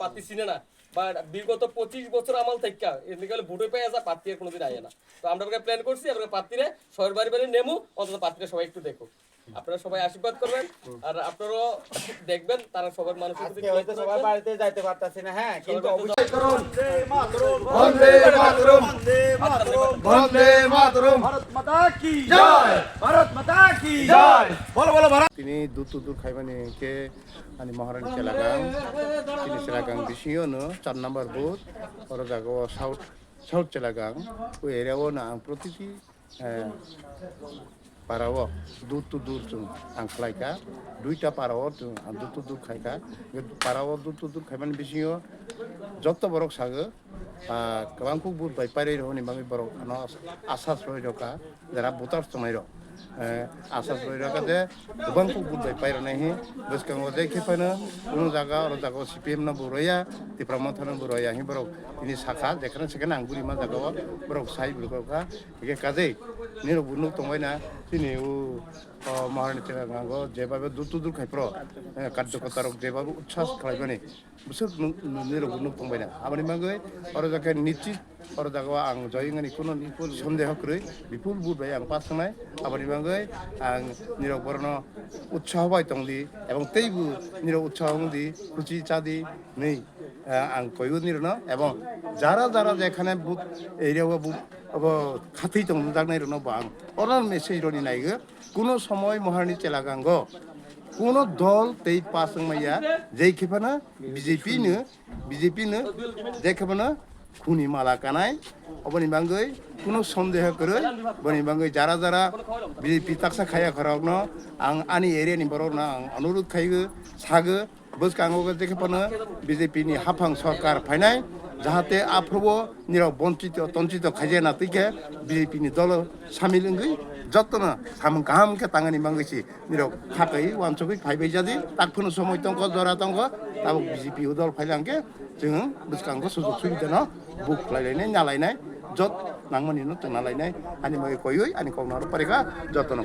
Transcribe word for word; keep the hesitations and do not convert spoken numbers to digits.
প্রার্থী চিনে না, বা বিগত পঁচিশ বছর আমল থেকে এদিকে হলে ভোটে পেয়ে যা, প্রার্থী আর কোনোদিন আয় না। তো আমরা একটা প্ল্যান করছি, আমরা প্রার্থীরে সবার বাড়ি বাড়ি নেমু, অন্তত প্রার্থীরা সবাই একটু দেখো। আপনারা সবাই আশীর্বাদ করবেন, আর আপনারাও দেখবেন তারা সবার মানুষের প্রতি আজকে হয়তো সবার বাড়িতে যাইতে পারতাছি না, হ্যাঁ, কিন্তু অবশ্যই। বন্দে মাতরম। বন্দে মাতরম। বন্দে মাতরম। ভারত মাতা কি জয়। ভারত মাতা কি জয়। বলো, বলো, Bharat. Tini dur to dur khaimani khe ani Maharani Chelagang, tini Chelagang bisingo no char number booth, oro jaga o South, South Chelagang, o area o no ang protiti, eh, para o dur to dur chwng ang khlai kha, duita para o chwng ang dur to dur khai kha, para o dur to dur khaimani bisingo joto borok sago, ah, kwbang kuk booth bai pairwi rw hwnwi bagwi borok ano asas rwi rw kha, jara voters tongnai rok. Eh, asas rwi rw kha je kwbang kuk booth bai pairw nai hi bwskango je khe phano kunu jaga oro jaga o C P M no bo rw ya, Tipra Motha no bo rw ya hi borok tini sakha, jekheno sekheno ang guri ma jaga o borok sai bo rw kha, hingkhe kajei nini rok bo nuk tongbai na chini o, o Maharani Chelagango jebabe dur to dur khai phro, eh, karjokota rok jebabe utsaho khlai mani. Bwswk nwng, nwng, nini rok nuk tongbai na. Aboni bagwi oro jaga nichit, oro jaga o ang joy wngani kuno ni-, kuno sondeho kwrwi, bipul vote bai ang pass wngnai. Aboni bagwi ang nirok borokno utsaho bai tongdi, ebong teibo nirok utsaho wngdi, khuchi chadi hinwi, ah, ang koiyo nirokno. Ebong jara jara jekhane vote area o vote obo khatwi tongjaknai rokno bo ang oro message roni naigo. Kuno somoi Maharani Chelagango kuno dol tei pass wngmaya, jei khe phano B J P no, B J P no jei khe phano khuni mala kanai. Oboni bagwi kuno sondeho kwrwi, boni bagwi jara jara B J P taksa khaya khorokno ang ani area ni borokno ang onurudh khaigo, sago, bwskango khe jekhe phano B J P ni haphang sorkar phainai, jahate aphuru nirok bonchito tonchito khaijana twi khe B J P ni dolo samil wngwi jotono samung kaham khe tangani bagwi si nirok khakai uansugwi phaibai jadi, tak phano somoi tongkho, jora tongkho, tabuk B J P o dol phailang khe chwng bwskango sujok subidano buk khlai lainai, na lainai, jot nangmani no chwng na lainai, ani bagwi koiwi ani kokno aro parikha jotono.